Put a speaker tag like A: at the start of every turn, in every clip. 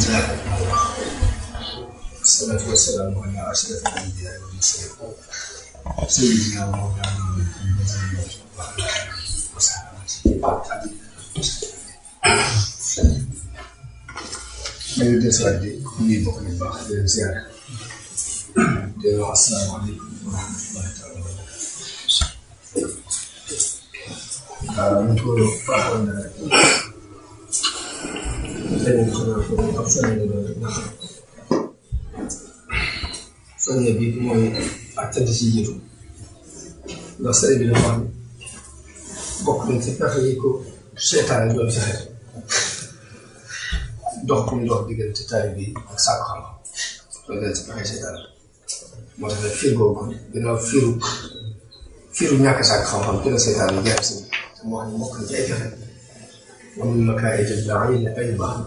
A: الله والصلاة والسلام على أشرف الأنبياء والمرسلين سيدنا ومولانا محمد وعلى آله وصحبه ñu ngi desuwaat di nuyu mbokk mi baax di leen ziare di leen wax asalaamaaleykum wa rahmatullahi taala wa barakatuh. waaw ñu ko faaxoon na rek dañu ko ab soññe la doon rek ndax soññe bi mooy ak cant ci jiitu ndax sëriñ bi dafa wax ni bokk nañ ci pexe yi ko seetaan doon fexe dox bu ñu dox diggante taalibe bi ak saako xam-xam loolu dañ ci pexe seetaan moo tax nag fiir googu ginnaaw fiiru ñàkk saako xam-xam ci la seetaan yi jaar si te moo xam ne bokk na ci ay pexe wa min makaa'idi l-la'iin aydan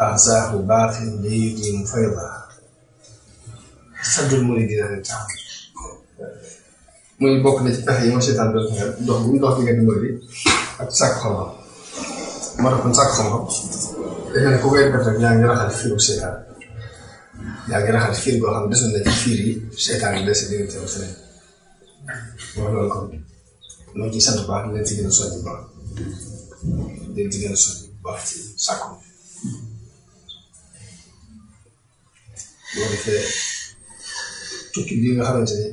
A: ahzaahu baaqin yudiimu faydan saddul muriidiina an ta'aam muy bokk na ci pexe yi ma seetaan doon fexe dox bu ñu dox diggante murid ak saako xam-xam moo tax kon saako xam-xam defe naa ku koy def rek yaa ngi raxal fiiru seetaan yaa ngi raxal fiir boo xam ne desoon na ci fiir yi seetaan yi des si diggante ak feneen wax loolu kon loolu ci sant baax leen ci gën a soññ bu baax leen ci gën a soññ bu baax ci sàkku boo defee tukki bi nga xamante ni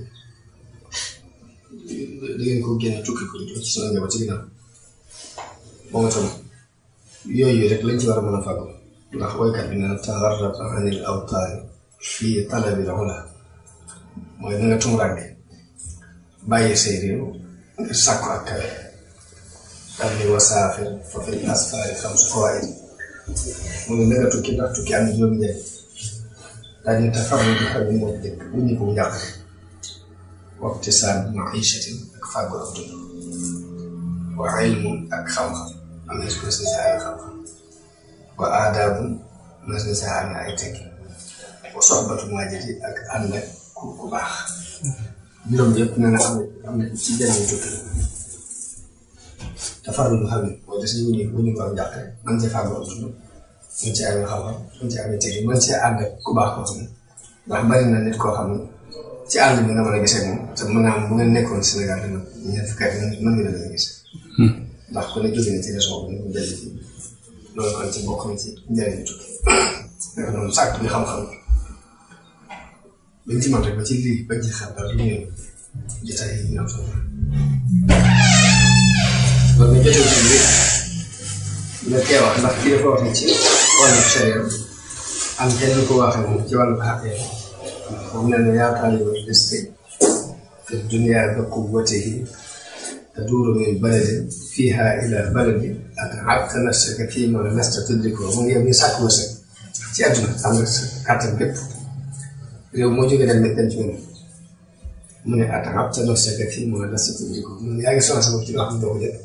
A: da ngeen ko génn tukki ko ci sama njaboot ci ginnaaw moom itam yooyu rek lañ ci war a mën a fàggu ndax woykat bi nee na taxarrab anil awtaani fii talabil ulaa mooy na nga tumuraange bàyyi say réew ngir sàkku ak kawe daal di wasaafir fa fil asfaari xamsu fawaa'id mu ne na nga tukki ndax tukki am na juróomi njëriñ daal di tafarru di xam ne moo dëkk bu ñu ko njàq waqtisaab ma'iishatin ak fàggu ak dund wa ilmun ak xam-xam am na si ay xam-xam wa aadaabun mas na saa amee ay tekki wa soxbatu maajidi ak ànd ak ku baax juróom yëpp nee na am na ci jëriñ tukki tafarru lu xam ne mooy des bu ñu ko am njàqare man cee fàggu ak dund man cee amee xam-xam man cee amee tekki man cee ànd ak ku baax koo xam ne ndax bari na nit koo xam ne ci àll bi nga mën a gisee moom te mën naa am bu ngeen nekkoon Sénégal dina ñeent fukki at mën nga leen a gis ndax ku ne jóge na ci région bi ñu jëli ci loolu kon ci bokk na ci njëriñu tukki dafa doon sàkk bi xam-xam bañ ci mën rek ba ci lii bañ ci xam daal lu ñëw jotaay yi ñu am solo loolu nga jotee ci lii nga teewaat ndax kii dafa wax ni ci wàllu sharia am kenn ko waxee moom ci wàllu xàqee moom nee na yaa taaliba rizqi fi dunya bi quwwatihi taduuru min baladin fiihaa ilaa baladin at'abta nafsaka fiimaa lasta tudrikuhu mu ngi yow ñu sàkk wërsëg ci àdduna am nga kàttan bépp réew moo jógee dem ci moom mu ne at'abta nafsaka fiimaa lasta tudrikuhu mu ne yaa ngi sonal sa bopp ci loo xam ne doo ko jël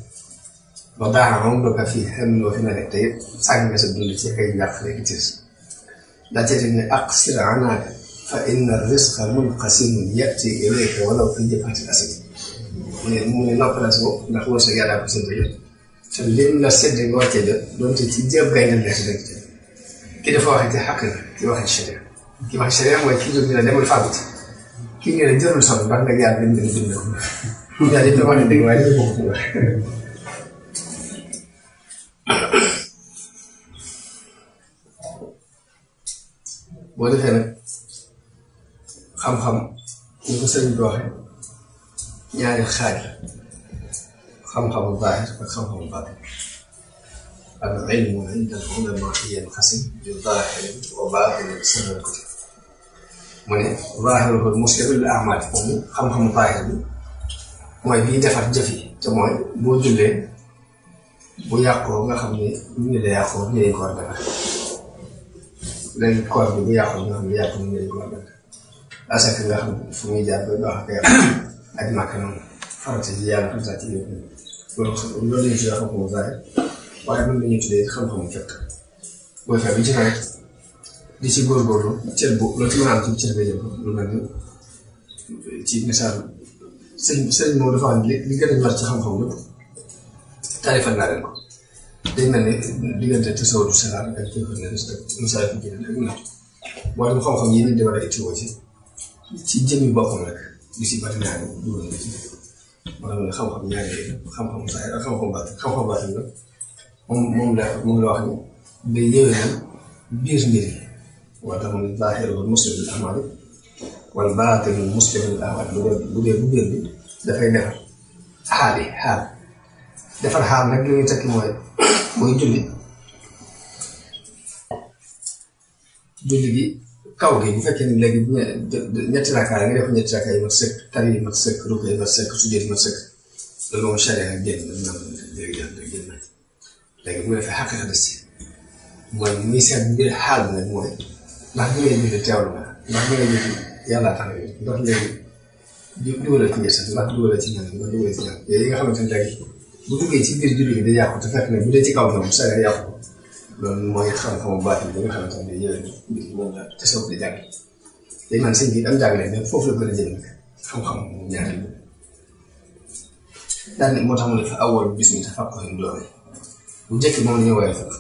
A: ba daaxa umruka fii hammin wa finaa te it sànq nga sa dund ci ay njàq rek tiis daa cee ne aqsir anaaka fa inna rizqa munqasimun ya'ti ilayka walaw fi jabhatil asad mu ne noppalal si bopp ndax wërsëg yàlla ko séddale te lim la sédd nga wàccee jot donte ci jéem gay nga nekk rek ki dafa waxee ci xàq na ki waxee sharia ki wax sharia mooy ki jóg dina demal fàggu ci kii nga ne jërul sonn ndax nag yàlla dañ leen dund yàlla yëpp wax ne dëgg waaye dañu bokk ci wax boo defee nag xam-xam ñu ko sëriñ bi waxee ñaari xaaj la xam-xamu zaahir ak xam-xamu baatin al ilmu inda al ulamaa yanqasim li zaahirin wa baatinin sirran kutib mu ne zaahiruhu muslihu lil a'maal moom xam-xamu zaahir bi mooy bii defar jëf yi te mooy boo jullee bu yàqoo nga xam ne ñu la yàqoo ñu lañ ko war a defar léegi koor bi bu yàqoo nga xam ne yàqoo ñu lañ ko war a defar asaka nga xam fu muy jaar ba baax ak yàq ak màkk noonu farata ji yàlla tout ça ci yëpp loolu lañu tuddee xam-xamu zaahir waaye mën nañu tuddee xam-xamu fekk booy fekk bi ci nawet di ci góorgóorlu cër bu loolu ci mën a am ci cër ba yëpp lu mel ni ci misaal sëñ moo dafa am li gën a ñor ci xam-xam lépp taarifal naa leen ko day mel ne diggante tasawudu sixaar ak misaal bi génn ak natt moo dem xam-xam yi nit di war a ittiwoo ci jëmmi boppam rek lu si bari ñaari dugal nga ci moo tax ne xam-xam ñaari xam-xam sax ak xam-xam baatin la moom la wax ni day yëwénal biir mbir yi moo tax mu ne zaahirul muslihul a'maal wala baatinul muslihul ahwaal bu dee bu biir bi dafay defar xaal defar xaal nag li muy tekki mooy julli gi kaw gi bu fekkee ni léegi ñetti rakkaa la nga def ñetti rakkaa yi mat sëkk tari yi mat sëkk ruku yi mat sëkk sujjóot yi mat sëkk loolu moom charia ak génn léegi bu defee xaqiqa des mooy muy seet mbir xaal bi nag mooy ndax bi ngay julli teewlu nga ndax bi ngay julli yàllaa tax ndax léegi dugalal ci njëriñ ndax dugalal ci ñaan ndax dugalal ci ñaan yooyu yi nga xamante ne léegi bu duggee ci biir julli gi day yàqu te fekk ne bu dee ci kaw moom charia yàqu loolu mooy xam-xamu baatin bi nga xamante ne yéen mbir moom la te soog di jàng day man sëñ bi am jàngale mais foofu la gën a jëm nag xam-xam ñaari bi daal moo tax mu ne fa awwal bismi tafaqquhin doole bu njëkk moom la ñu woowee fiq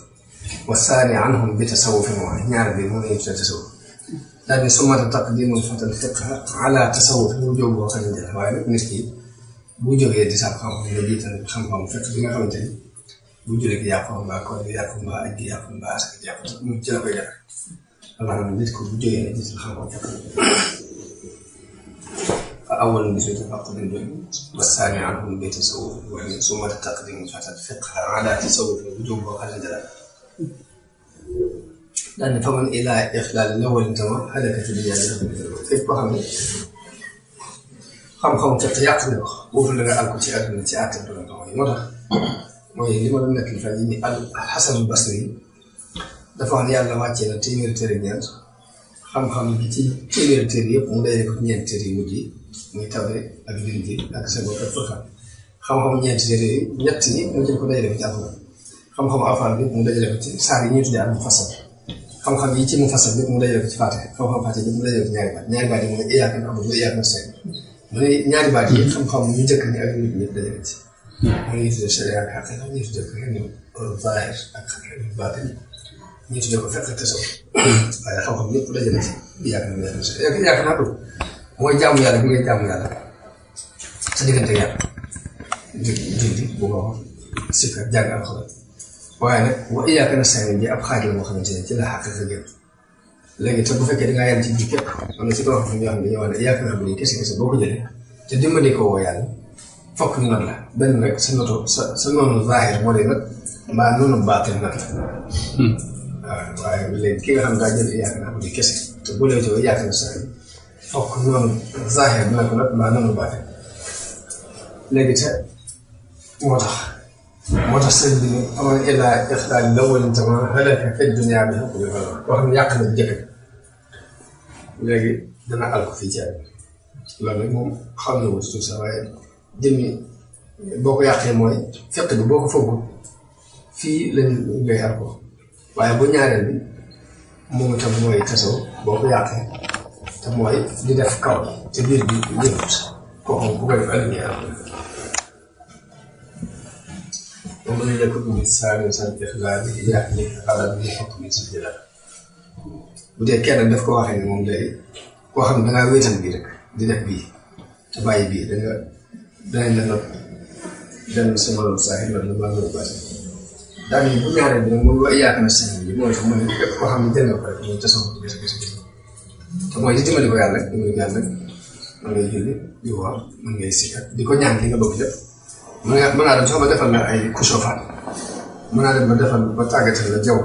A: wa saani anhum bi tasawufin wa ñaar bi moom la ñu tuddee tasawuf daal di sumata taqdimul fatal fiq ala tasawuf mu jóg boo xam ne waaye nag nit ki bu jógee di sax xam-xam nga jiital xam-xam fiq bi nga xamante ni bu julli gi yàqu mbaa koor gi yàqu mbaa aj gi yàqu mbaa asak gi yàqu mu ci la koy yàq maanaam nit ko bu jógee ne gis xam-xam fekk fa awwal bisu tafaqqudin doon wa saani anhum bi tasawuf wa summa taqdimu fatat fiqh ala tasawuf bu jóg boo xam ne daal ne faman ilaa ixlaal lawal tama halakatu dunya fépp koo xam ne xam-xam fekk yàq na ko boobu la nga àgg ci àdduna ci àtte doon moo tax mooy li ma doon nekk fan yii nii al-Hasan al-Basri dafa wax ne yàlla wàccee na téeméeri téere ñeent xam-xam bi ci téeméeri téere yëpp mu dajale ko ci ñeenti téere yu mujj yi muy Tawreet ak Linjiil ak Zabuur ak Furqaan xam-xam ñeenti téere yi ñett yi mu jël ko dajale ko ci Alxuraan xam-xam Alxuraan bi mu dajale ko ci saar yi ñuy tuddee al-mufassal xam-xam yi ci mufassal bi mu dajale ko ci Faatiha xam-xam Faatiha bi mu dajale ko ci ñaari baat yi mooy iyyaaka na'budu wa iyyaaka nasta'iin mu ne ñaari baat yi xam-xam ñu njëkk ñi ak nit ñëpp dajale ci mu ngi tuddee sharia ak xaqiqa ñu tuddee ko ilmu zaahir ak baatin ñu tuddee ko fiqh tasawuf waaye xam-xam yëpp dajale ci yaakaar naa mooy jaamu yàlla bi ngay jaamu yàlla sa diggante yàlla julli bu baax sikar jàng alxuraan waaye nag wa iyyaaka nasta'iin ji ab xaaj la moo xamante ne ci la xaqiqa jëm léegi te bu fekkee dangaa yem ci ji képp am na si koo xam ne ñoo xam ne dañoo wax ne iyyaaka na'budu kese boo ko jëlee te dimbali ko woo yàlla fokk ñu not la benn rek sa noonu zaahir moo lay not mbaa noonu baatin not la waaw waaye léegi ki nga xam daa jël iyyaaka na'budu kese te bu lee jox iyyaaka nasta'iin fokk noonu zaahir dina ko not mbaa noonu baatin léegi te moo tax sëñ bi ne amoon ilaa ixlaal lawal tama halaka fi dunya bi wax ne yàq na jëkk léegi dana àll ko fii ci àdduna loolu nag moom xam na wuti tuuti sax waaye jëmmi boo ko yàqee mooy fekk bi boo ko foogul fii lañ ngay ar ko waaye bu ñaareel bi moom itam mooy tasoo boo ko yàqee te mooy di def kaw te biir bi jëfut kooku bu ko def ëllëg ngay ar ko moom la ñu lekk bi saa yu sant ixlaal bi yàq ni xalaat bi xokk bi si jëlaat bu dee kenn daf ko waxee ne moom léegi koo xam ne dangaa wéetal bii rek di def bii te bàyyi bii danañ la nopp benn sama loolu saa yi loolu la loolu baax daal bu ñaareel bi nag moom loo iyyaaka nasta'iin bi mooy tax mu ne képp koo xam ne jël nga ko rek muy tasawuf bi gis te mooy di dimbali ko yàlla rek di nga yàlla mën ngay julli di woor mën ngay sikkat di ko ñaan li nga bëgg lépp mën naa dem sax ba defal la ay kushoofaat mën naa dem ba defal ba tàggatal la jaww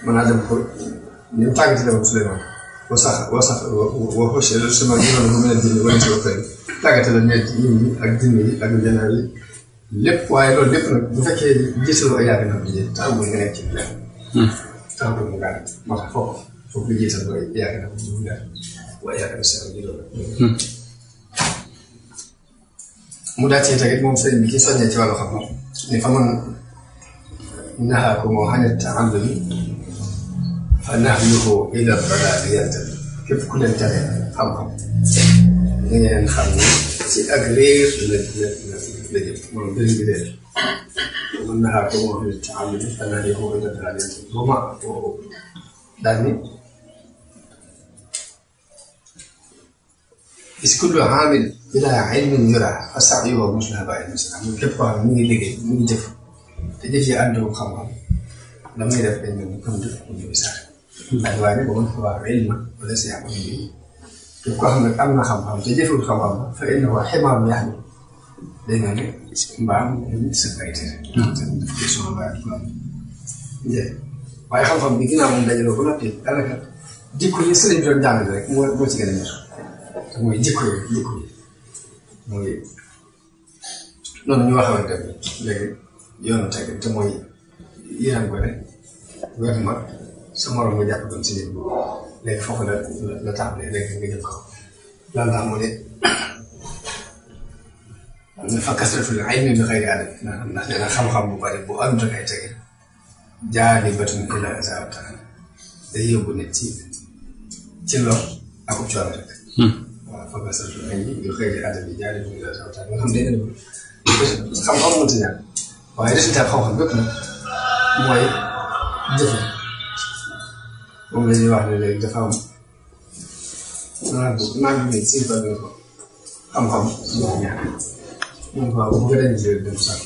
A: mën naa dem ko ni mu tàggatale woon Suleymaan wa xushiya sama juróomi bu mel ne jinne wala si waxtaan tàggatale la ñeent yi ak jinne yi ak janaaw yi lépp waaye loolu lépp nag bu fekkee jiitaloo ay yàgg na ko jël taw bi nga nekk ci leer. taw bi mu gàtt moo tax foofu nga jiital ba yàgg na ko ci leer waaye yàgg na si am juróom. mu daal ci tamit moom sëriñ bi ci soññee ci wàllu xam-xam ni fa man naxaakum an at-ta'allumi fa nahyuhu ila al-dalaali yantabi képp ku leen tere xam-xam da ngeen xam ne ci ak réer la jëm moom dëgg bi réer ومنها قوة في التعامل الذي هو إلى ذلك وما داني إذ كل عامل بلا علم يرى فسعيه مثل هباء المسلم من كبر من يلقي من جف تجي عنده خمر لما يدف إنه يكون جف من يسار الوالد ومن هو علم وليس يعمل به يبقى أمن خمر تجف الخمر فإنه حمار يعني لأنه بعمل سبعتين في سورة بعد waaye xam-xam bi ginnaaw moom dajaloo ba noppi daanaka jikko yi sëriñ bi doon jàngale rek moo ci gën a ñor te mooy jikko yi mooy noonu ñu waxoon tamit léegi yoonu teg te mooy yéen ko rek weer ma sa morom nga jàpp doon si nit boobu léegi foofu la tàmbalee léegi nga jëm kaw lan tax mu ne fa kasratul ilmi bi xayri adab ndax nee na xam-xam bu bari bu ànd ak ay tege jaalibatun ilaa isaa'ati day yóbbu nit ci lor ak coono rek. waaw fa kasratul ilmi bi xayri adab jaalibatun ilaa isaa'ati nga xam ne xam-xam mënut a ñàkk waaye résultat xam-xam bépp nag mooy jëfe moom la ñuy wax ne léegi dafa am naan bi si ko xam-xam suñu ñàkk mun ko bu gën a jël dem sax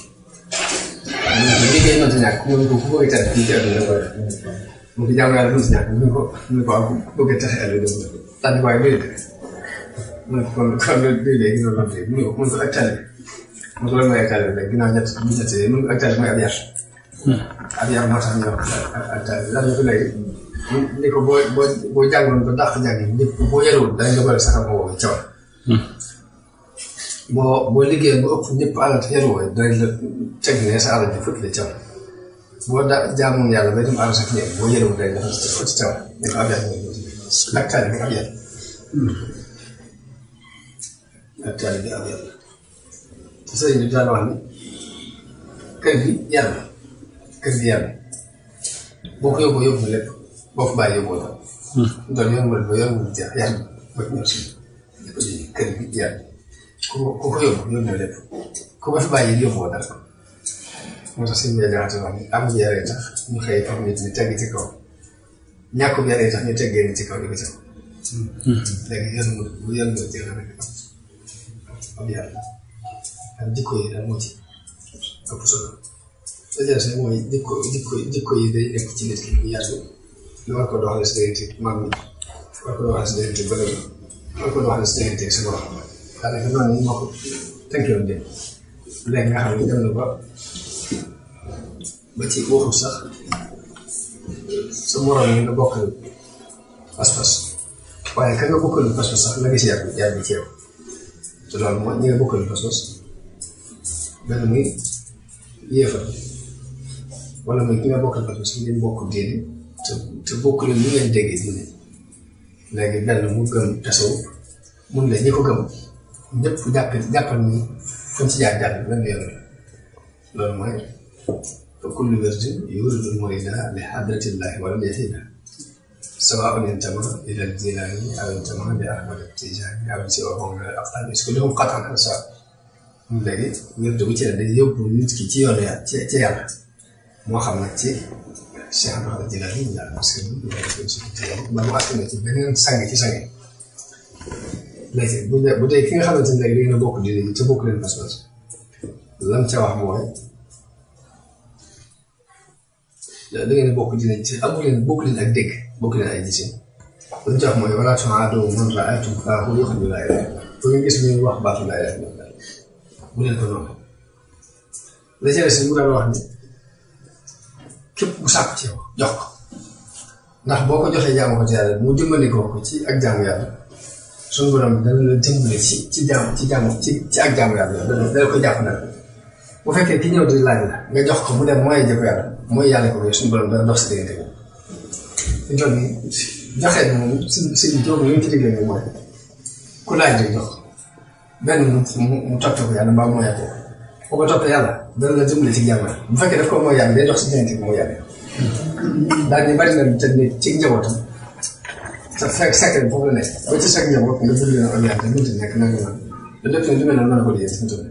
A: mun ko liggéey mënta ñàkk mun ko ku koy tere fii ci àdduna ko def mun ko jàmm yàlla mënta ñàkk mun ko bëgg a taxe àdduna dem tànn waaye luy mun ko kon luy léegi loolu la mun ko ak tali mun ko loolu mooy ak tali rek ginnaaw ñett mun ko ak tali mooy ab yar moo tax ñu wax ak tali lan la ko léegi ni ko boo jàngoon ba dàq jàng ñëpp boo yarul dañ nga bëri sax ak moo caw boo liggéey ba ëpp ñëpp alal te yaruwoo danañ la teg ne sa alal ji fëtt la caw boo jaamoon yàlla ba dem alal sax ñëpp boo yaruwul dañ la fëtt caw ñu ko ab yàlla ak taali bi ab yàlla ak taali bi ab yàlla te sëriñ bi daan wax ni kër gi yàlla boo ko yóbbu lépp boo ko bàyyi yóbboo la doon yombal ba yombal jeex yàlla ba ñëw si kër gi yàlla ku ko yóbbu na lépp ku ko fi bàyyi yóbboo dara moo tax suñu jaxate wax ni am yaree tax ñu xëy fam nit ñi tegg ci kaw ñàkkum yaree tax ñu teggee ni ci kaw di ko caw léegi bu yëngu jeex rek am yàlla ak jikko yi daal moo ci ëpp solo dajale sax mooy jikko yi day nekk ci nit ki bu yàgg ñu war ko doxale si diggante mag mi war ko doxale si diggante bële bi war ko doxale si diggante sa borom daanaka noonu ñu ma ko tënkewoon dem léegi nga xam ne dem na ba ci waxul sax sa morom yi nga bokkal pas-pas waaye ka nga bokkal pas-pas sax la nga ci yàgg ci yow te loolu mooy ñi nga bokkal pas-pas benn muy yéefal wala muy ki nga bokkal pas-pas ngeen bokk diine te bokk leen ñu ngeen déggee diine léegi benn mu gëm tasawuf mun la ñi ko gëm ñëpp jàppal ni fuñ ci jaar lan yoon loolu mooy fa kullu wirdin yuridu al-murida li hadratillahi wa lam yahida sawa'un intama ila al-jilani aw intama li ahmad at-tijani aw siwahum min al-aqtab kulluhum qat'an ansar léegi wird bu ci ne day yóbbu nit ki ci yoon ci yàlla moo xam nag ci Cheikh Ahmad Jilani la parce que ba mu askan ci beneen sang ci sang léegi bu dee ki nga xamante ne léegi da ngeen a bokk diine ji te bokk leen pas-pas lam ca wax mooy da ngeen a bokk diine ji te bokk leen ak dégg bokk leen ay gisin lam ca wax mooy wala tu'aadu man ra'aytum faahu yuxriju laa ilaaha illallaah fu ngeen gis ñuy wax baatu laa ilaaha illallaah bu leen ko noonu la ca des mu daan wax ni képp ku sàkk ci yow jox ko ndax boo ko joxee jaamu ko ci yàlla mu dimbali ko ci ak jaamu yàlla suñu borom dana la dimbali ci ak jaamu yàlla dana ko jàpp nag bu fekkee ki ñëw di laaj la nga jox ko mu dem mooy jëf yàlla mooy yàlla ko suñu borom dana dox si diggante bi fi toll nii joxee moom si jóobu li ñu ci diggee nii mooy ku laaj rek jox benn mu topp ko yàlla mbaa mooy yàlla boo ko toppee yàlla dana la dimbali ci jaamu yàlla bu fekkee daf ko mooy yàlla day dox si diggante bi mooy yàlla daal ñu bari na te nit ci njabootam te fekk secret foofu la nekk ba ci sa njaboot nga bëgg leen am yàlla mënut a nekk nanga naan te lépp nag li mel noonu mën a ko liggéey fi mu toll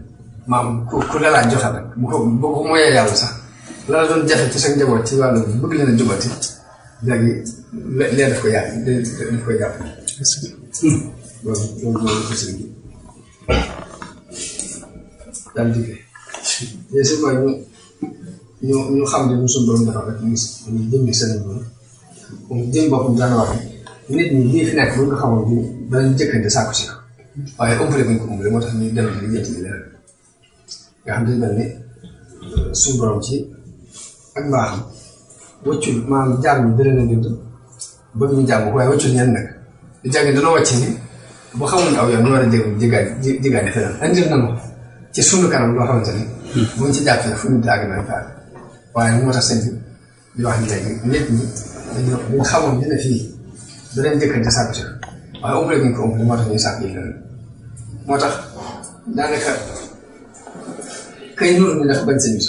A: maam ku la laaj joxe rek bu ko moyee yàlla sax la doon jafe ci sa njaboot ci wàllu bëgg leen a jubati léegi lee daf ko yàq daf koy jàpp loolu ko sëriñ bi daal digle mais c'est vrai ñu xam ne ñu suñu borom defal rek ñu jëmmi sëriñ bi moom jëm boppam daan wax nit ñi lii fi nekk bu nga xamoon bi danañ jëkkante sàkku si ko waaye ëmpale buñ ko ëmpale moo tax ñu dem li jënt bi leneen nga xam ne mel ni suñu borom ci ak mbaaxam wëccul maanaam jaam ñi dana leen bind bëgg ñu jàmm waaye wëccul ñenn nag di jàng dana wàcc ni bu xamuñ aw yoon ñu war a jéggaani feneen andil na ma ci sunu kanam loo xamante ni buñ ci jàppee fu ñu dàgg nañ faal waaye moo tax sëñ bi di wax ni léegi nit ñi dañu xamoon dina fii danañ jëkkante sàkku si waaye ëmpale buñ ko ëmpale moo tax ñuy sàkku yi leneen moo tax daanaka kay nuur ni dafa bañ sëñ bi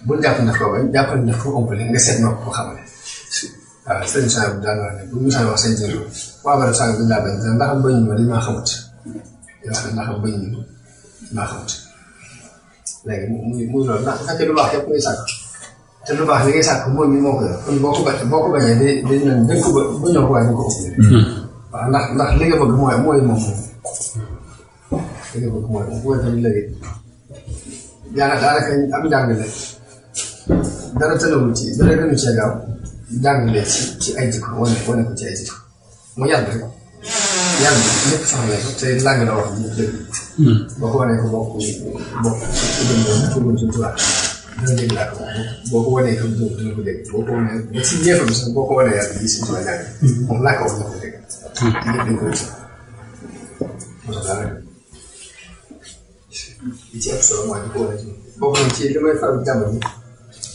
A: bul jàpp ne daf ko bañ jàppal ne daf ko ëmpale nga seet noo ko xamale waaw sëñ Saal bi daan wax ne bu ñu saa wax sëñ Diop waa Bada Sall bi laa bañ ndax bañ ma dañ maa xamut yoo xam ne ndax bañ ñu maa xamut léegi muy loolu ndax bu fekkee lu baax yëpp ngay sàkk te lu baax li ngay sàkk moom mi moo ko yor kon boo ko bañee day naan dañ ko ba ñoo ko waaye dañ ko ëppale waaw ndax li nga bëgg mooy moom li nga bëgg mooy moom bu fekkee léegi daanaka am njàngale dara tënawul ci dara gënu cee gaaw jàngale ci ay jikko wane ko ci ay jikko mu yàgg rek yàgg ñëpp soxla ko te làng la wax ñëpp dëgg boo ko wanee ko bokk ci dëgg ci tubaab dina dégg laa ko boo ko wanee ko dina ko dégg boo ko wanee ba ci ñeefam sax boo ko wanee yàlla yi si tubaab jàng moom laa ko wax na ko dégg ñëpp dañ ko gis moo tax daanaka li ci ëpp solo mooy di ko wane ci bokk na ci li may faral di jàmbal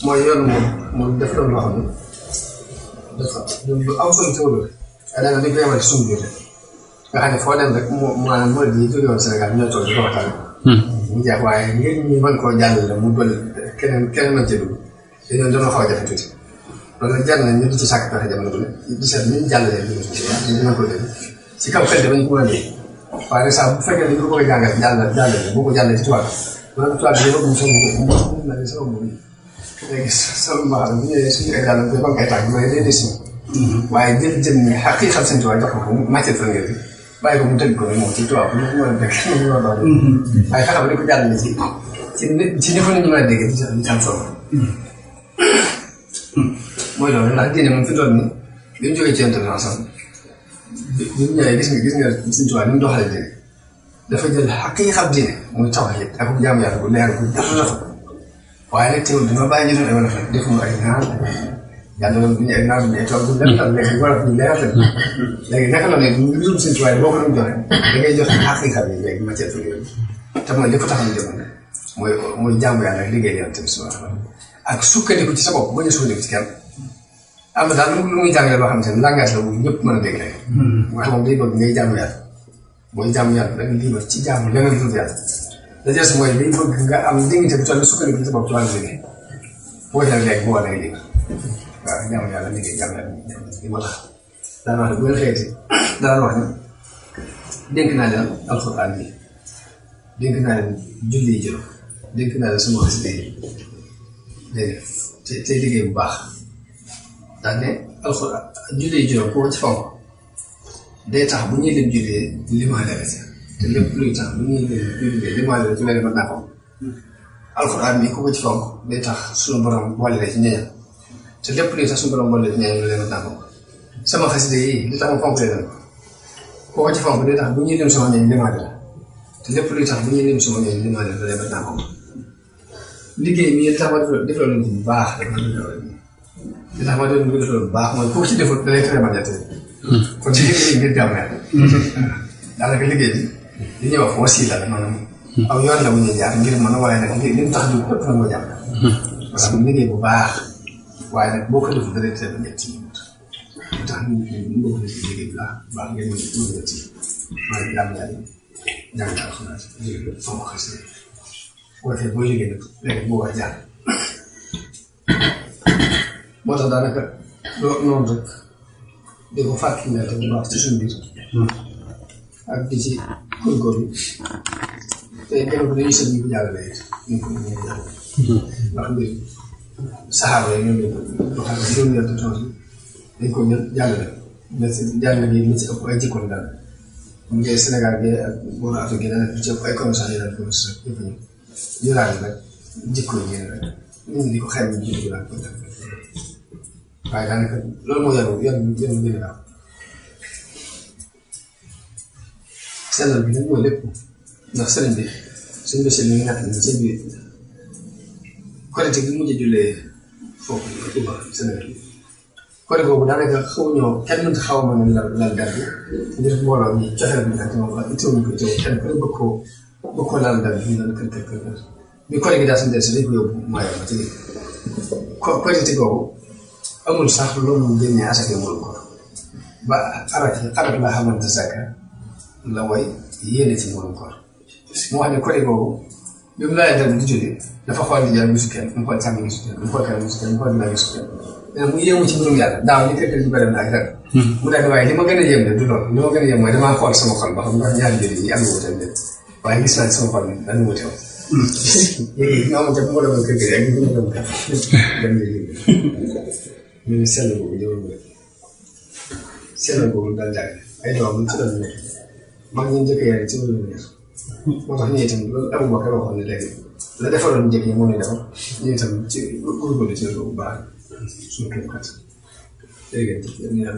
A: mooy yoon moom def doon loo xam ne dafa lu am solo ci wàllu daanaka dañ koy yemale suñu biir nga xam ne foo dem rek maanaam mooy yi jóge woon Sénégal ñoo toog di ko waxtaan. mu jeex waaye ngir ñu mën koo jàllale mu dolli keneen mën cee dugg dañoo xaw a jafe tuuti loolu nag jar na ñu di ci sàkk pexe jamono bu ne di seet ni ñu jàllalee dugg ci ñu mën ko dégg ci kaw xel bañ ko mën a dégg waaye nag saa bu fekkee dañ ko bëgg a jàllale boo ko jàllalee ci tubaab maanaam tubaab bi dafa bëgg mu léegi sama mbaax bu ñëwee suñu état la dafa am ay tànk mais day des waaye jël ni xaqiiqal seen tubaab jox ko matière première bi bàyyi ko mu tëgg ko moom ci tubaab bi mu mën a dégg mu mën a doon waaye fexe ba di ko jàllale ci ni fa nit ñi mën a dégg di am solo mooy loolu ndax diine moom fi doon ni bi mu jógee ci intervention bi ñu ñëwee gis nga seen tubaab ni mu doxalee diine dafa jël xaqiiqal diine muy tawhiid ak jaamu yàlla bu leer bu dafa waaye nag teewul dama bàyyi ñu doon ay wolof rek defuñu ay naan yàlla doon bu ñu ay naan ay tool bu dem tam léegi wolof ñu leeral léegi naka la ne mbirum seen tubaab boo ko doon joxe da ngay joxe xaqiiqa bi léegi matière première te mooy li ko tax ñu jëmoon mooy jaamu yàlla ak liggéey yàlla tamit subhanahu wa taala ak sukkandiku ci sa bopp bañ a sukkandiku ci kenn am na daal lu muy jàngale loo xam ne langage la bu ñëpp mën a dégg léegi nga xam moom day bëgg ngay jaamu yàlla mooy jaamu yàlla da nga liibar ci jaamu leneen dul yàlla la des mooy liy bëgg nga am dignité bu toll sukkandiku sa bopp ci wàllu liggéey boo jëlee léegi boo wane liggéey waaw jaamu yàlla liggéey jaamu yàlla li moo tax daan wax ne bu ngeen xëyatee daan wax ne dénk naa leen alxuraan bi dénk naa leen julli yi juróom dénk naa leen sama xasida yi dégg nga te liggéey bu baax daan ne alxuraan julli yi juróom koo ci fonk day tax bu ñuy leen jullee limaale la ci te lépp luy tax bu ñuy leen jullee limaale la ci mel mën naa ko alxuraan bi ku ko ci fonk day tax suñu borom boole la ci ñeñam te lépp luy tax suñu borom boole la ci ñeñam leen mën naa ko sama xasida yi li tax ma fonk leen koo ko ci fonk day tax bu ñuy lim sama ñeñ limaale la te lépp luy tax bu ñuy lim sama ñeñ limaale la leen mën naa ko liggéey bi li tax ma defal leen ci bu baax li tax ma doon ko defal bu baax mooy koo ci defal da lay tere ma jàtte kon ci liggéey ngir jàmm daanaka liggéey bi li ñuy wax wasiila la maanaam aw yoon la bu ñuy jaar ngir mën a waaye nag li mu tax du ëpp na moo jàmm parce que liggéey bu baax waaye nag boo ko deful da lay tere ba ñett yi lu tax ñu bëgg na ci liggéey bi baax ngeen ñu ñett yi maa ngi jàmm yàlla jàng alxuraan liggéey bi sama xas boo defee boo liggéey nag léegi boo war a jaar moo tax daanaka noonu rek di ko fàttali ne bu baax ci suñu biir ak di ci góorgóorlu te kenn ku ne ñu sëñ bi bu jàllale it ñu ko ñu jàll ndax mbir saxaaba yi ñoom ñoo xam ne juróom-ñetti tontu dañ ko jàllale mais jàllale bi ñu ci ëpp ay jikko daal mu ngi Sénégal gi ak booru Afrique gi daanaka ci ëpp ay commerçant yi daal commerçant yëpp ñu laal nag jikko yi rek nit ñi di ko xayma ñu jikko daal ko def waaye daanaka loolu moo yoon bi daal sellal bi nag mooy lépp ndax sëriñ bi suñu bés yi ñu ñàkk nañ seen biir Korite gi mujj jullee foofu Touba Sénégal Korite boobu daanaka xamuñoo kenn mënta xaw ma ne lal dal bi ngir mbooloo mi joxe bi nag moom ak itteewuñ ko itteewu kenn ku ne bëgg koo lal dal bi ñu doon kër bi Korite gi daal suñu des dañ ko yóbbu maayoo ma ci biir Korite googu amul sax loolu mu génnee asaka mënu ko ba arak laa xamante saka la way yéene ci mënu ko mu wax ne Korite googu bi mu laajee dal bi di jógee dafa xool di jàll gisu kenn mu xool sàmm gisu kenn mu xool kanam gisu kenn mu xool dinaa gisu kenn mais mu yéemu ci mbirum yàlla daaw ñu kër ñu bëri na ak ren mu daal di waaye li ma gën a yéem de du loolu li ma gën a yéem mooy damaa xool sama xol ba xam ndax ñaari jëli yi am na wuute de waaye gis naa ci sama xol bi dañu wuute woon léegi nga xamante bu ma demoon kër gi ak bu ma demoon kër dem na yéeg ñu ne sell boobu jëmal ko sell boobu daal jàng ay doom ci doon nekk mag ñi njëkk yàlla ci loolu nekk moo tax ñu itam loolu Abu Bakar waxoon ne léegi la defaroon njëkk yi moo ñu defar ñu itam ci góorgóorlu ci loolu bu baax suñu kéem kat léegi ñu am